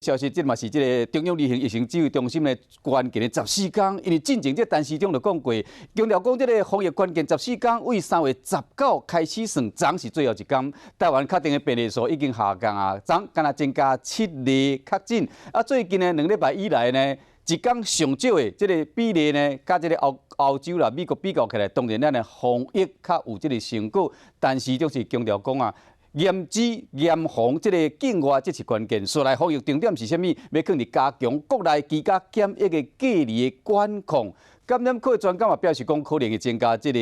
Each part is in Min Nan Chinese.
消息，這嘛是這个中央流行疫情指揮中心的關鍵的十四工，因為進前這陳時中就講過，強調講這个防疫關鍵十四工，對3月19開始算，昨是最後一工。台灣確定的病例數已經下降啊，昨敢若增加七例確診。啊，最近呢兩禮拜以來呢，一工上少的這个比例呢，佮這个歐歐洲啦、美國比較起來，當然咱的防疫較有這个成果，但是就是強調講啊，嚴治嚴防，這个境外這是關鍵。所來防疫重點是啥物？欲囥佇加強國內居家檢疫的隔離的管控。感染科的專家嘛表示講，可能會增加這个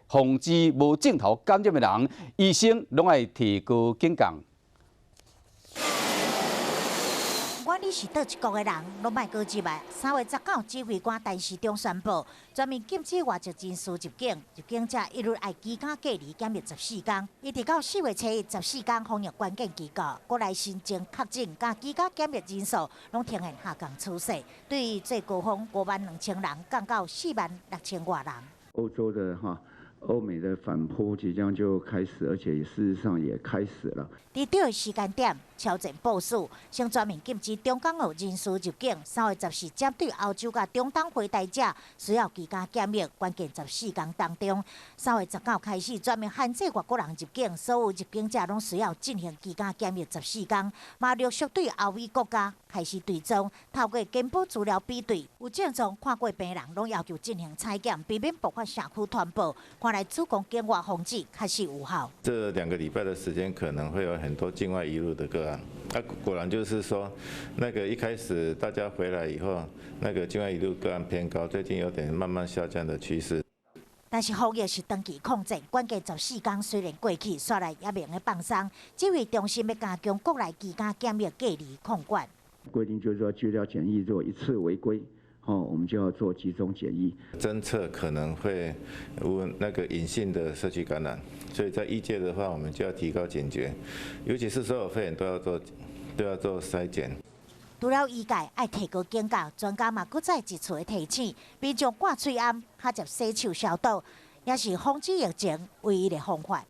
防止無症頭感染的人，醫生攏愛提高警覺。不管你是佗一國的人，攏莫閣入來。3月19，指揮官陳時中宣布，全面禁止外籍人士入境，入境者一律愛居家隔離檢疫十四工。一直到4月初一，十四工防疫關鍵期到，國內新增確診佮居家檢疫人數攏呈現下降趨勢，對最高峰5萬2千人降到4萬6千外人。歐洲的哈。歐美的反撲即將就開始，而且事實上也開始了。佇對的時間點超前部署，先全面禁止中港澳人士入境。3月14針對歐洲佮中東回台者需要居家檢疫，關鍵十四工當中，3月19開始全面限制外國人入境，所有入境者攏需要進行居家檢疫十四工。嘛陸續對歐美國家開始追蹤，透過健保資料比對，有症狀看過病人攏要求進行採檢，避免爆發社區傳播。看來主攻境外防治確實有效。這2個禮拜的時間可能會有很多境外移入的個案，啊，果然就是說，那個一開始大家回來以後，那個境外移入個案偏高，最近有點慢慢下降的趨勢。但是防疫是長期抗戰，關鍵十四工雖然過去，煞來猶袂用放鬆。指揮中心欲加強國內居家檢疫隔離控管。規定就是說，居家檢疫做一次違規，哦，我們就要做集中檢疫。偵測可能會有那個隱性的社區感染，所以在醫界的話，我們就要提高警覺，尤其是所有肺炎都要做篩檢。除了醫界愛提高警覺，專家嘛閣再一次提醒，民眾掛喙罨、較捷洗手消毒，也是防止疫情唯一的方法。